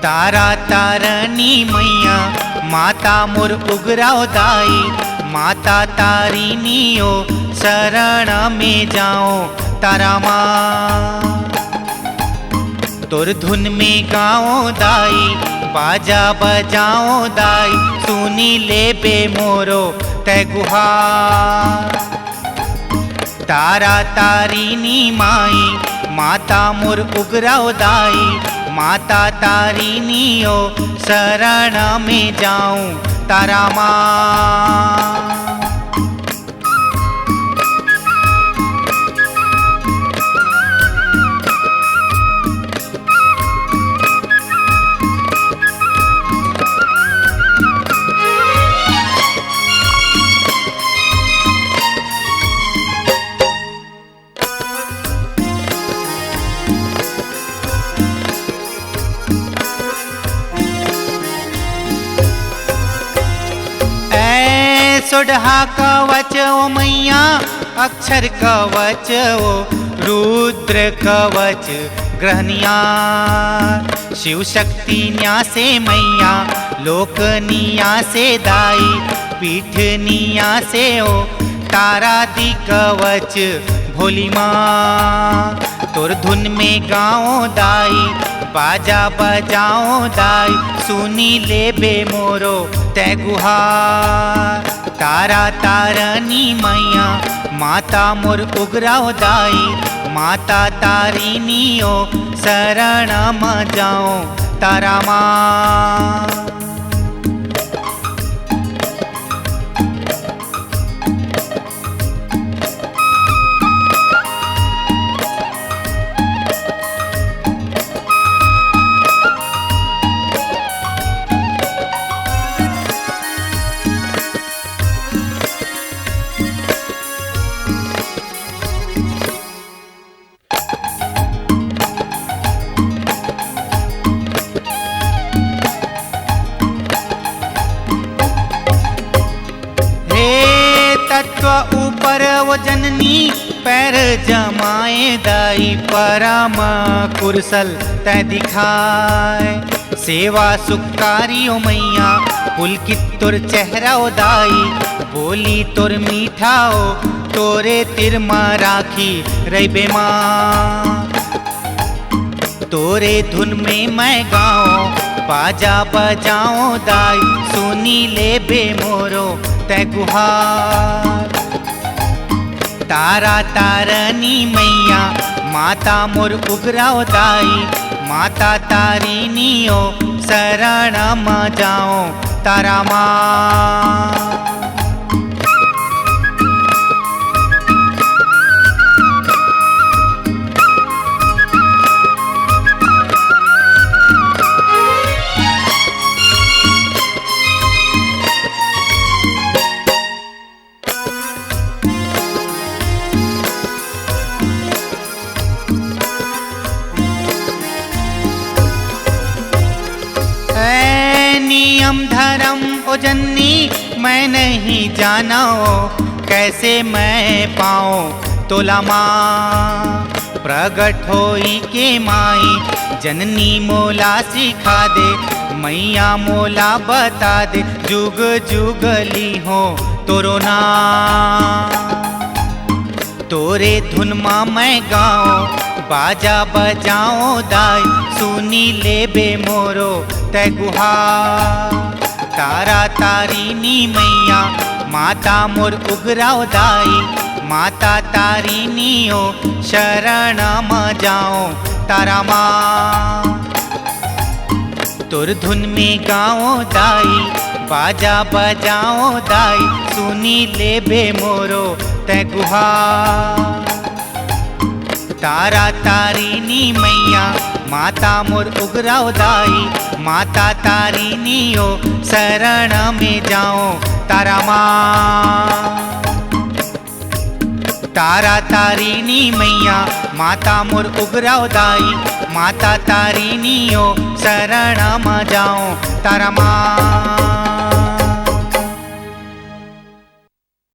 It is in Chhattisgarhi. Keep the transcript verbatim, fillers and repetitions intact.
तारा तारनी मैया, माता मोर उगराव दाई, माता तारिनी ओ शरण में जाओ तारा माँ। तोर धुन में गाओ दाई, बाजा बजाओ दाई, सुनी लेबे मोरो तै गुहार। तारा तारिनी माई, माता मोर उगराव दाई, माता तारिनी ओ शरण में जाऊं तारा माँ। ऐ सोडहा कवच ओ मैया, अक्षर कवच ओ रुद्र कवच ग्रहनिया। शिव शक्ति न्यासे मैया, लोक नियासे दाई, पीठ नियासे ओ तारा दी कवच भोली माँ। तोर धुन में गाओ दाई, बाजा बजाओ दाई, सुनी लेबे मोरो तै गुहार। तारा तारनी मैया, माता मोर उगराव दाई, माता तारिनी ओ शरण म जाओ तारा माँ। हे तत्व ऊपर वो जननी, पैर जमाए दाई, परम कुरसल तै दिखाए। सेवा सुखकारी ओ मैया, पुलकित तोर चेहरा ओ दाई, बोली तोर मीठा ओ, तोरे तिर म राखी रहिबे माँ। तोरे धुन में मैं गाओ, बाजा बजाओ दाई, सुनी लेबे मोरो तै गुहार। तारा तारनी मैया, माता मोर उगराव दाई, माता तारिनी ओ शरण म जाओ तारा माँ। ऐ नियम धरम ओ जननी, मैं नहीं जानो, कैसे मैं पाओ तोला माँ। प्रगट होई के माई, जननी मोला सिखा दे, मैया मोला बता दे, जुग जुग लिहो तोरो नाम। तोरे धुन मा मैं गाओ, बाजा बजाओ दाई, सुनी लेबे मोरो तै गुहार। तारा तारिनी मैया, माता मोर उगराव दाई, माता तारिनी ओ शरण म जाओ तारा माँ। तोर धुन में गाओ दाई, बाजा बजाओ दाई, सुनी लेबे मोरो तै गुहार। तारा तारिनी मैया, माता मोर उगराव दाई, माता तारिनी ओ शरण में जाओ तारा माँ। तारा तारिनी मैया, माता मोर उगराव दाई, माता तारिनी ओ शरण म जाओ तारा माँ।